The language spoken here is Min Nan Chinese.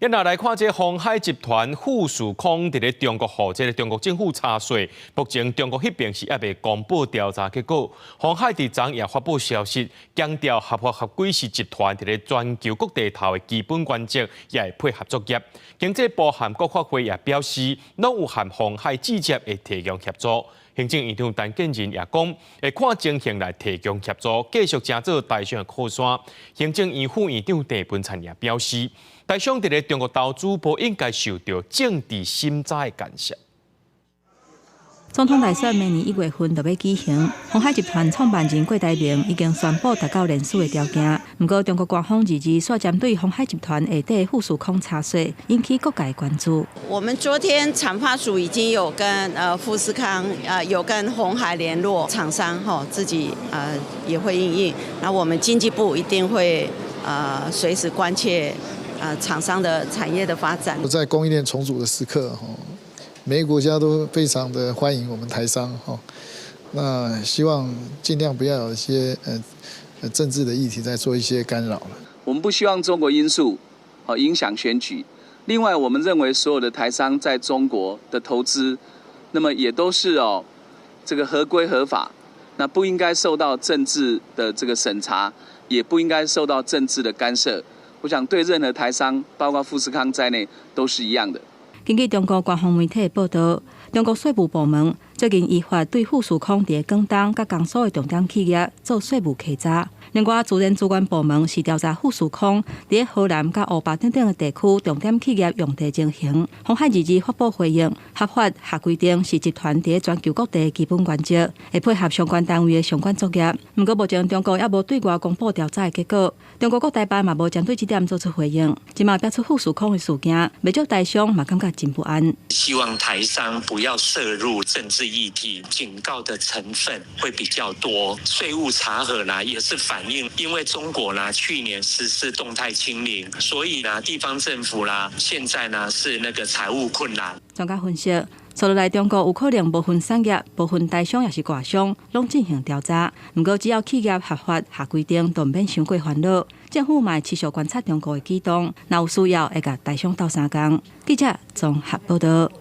一來看這鴻海集團富士康佇咧中國予這个中國政府查稅，目前中國彼邊是猶未公布調查結果。鴻海佇昨也發布消息，強調合法合規是集團佇咧全球各地頭的基本原則，也會配合作業。經濟部和國發會也表示，攏有和鴻海直接會提供協助。行政院長陳建仁也講，會看情形來提供協助，繼續成做台商的靠山。行政院副院長鄭文燦也表示，台商佇咧中國投資無應該受著政治審查的干涉。總統大選明年1月份就欲舉行，鴻海集團創辦人郭台銘已經宣布達到連署的條件。毋過，中國官方二二煞針對鴻海集團下底富士康查稅，引起各界關注。我們昨天產發署已經有跟富士康有跟鴻海聯絡，廠商吼自己也會因應。那我們經濟部一定會隨時關切廠商的產業的發展。在供應鏈重組的時刻，每個國家都非常的歡迎我們台商，哈，那希望盡量不要有一些政治的議題在做一些干擾了。我們不希望中國因素影響選舉。另外，我們認為所有的台商在中國的投資，那麼也都是哦這個合規合法，那不應該受到政治的這個審查，也不應該受到政治的干涉。我想對任何台商，包括富士康在內，都是一樣的。根據中國官方媒體報導，中國稅務部門最近依法對富士康佇廣東佮江蘇的重點企業做稅務稽查。另外，自然資源部門是調查富士康佇河南佮湖北等等的地區重點企業用地情形。鴻海二二發布回應，合法合規定是集團佇全球各地的基本原則，會配合相關單位的相關作業。毋過，目前中國猶無對外公布調查的結果，中國國台辦嘛無針對這點做出回應。這馬爆出富士康的事件，袂少台商嘛感覺真不安。希望台商不要涉入政治議題，警告的成分會比較多。稅務查核呢，也是反映，因為中國呢去年實施動態清零，所以呢地方政府啦，現在呢是那個財務困難。專家分析，接落來中國有可能無分產業、無分台商抑是外商，攏進行調查。毋過，只要企業合法合規定，就毋免傷過煩惱。政府嘛會持續觀察中國的舉動，若有需要會共台商鬥相共。記者綜合報導。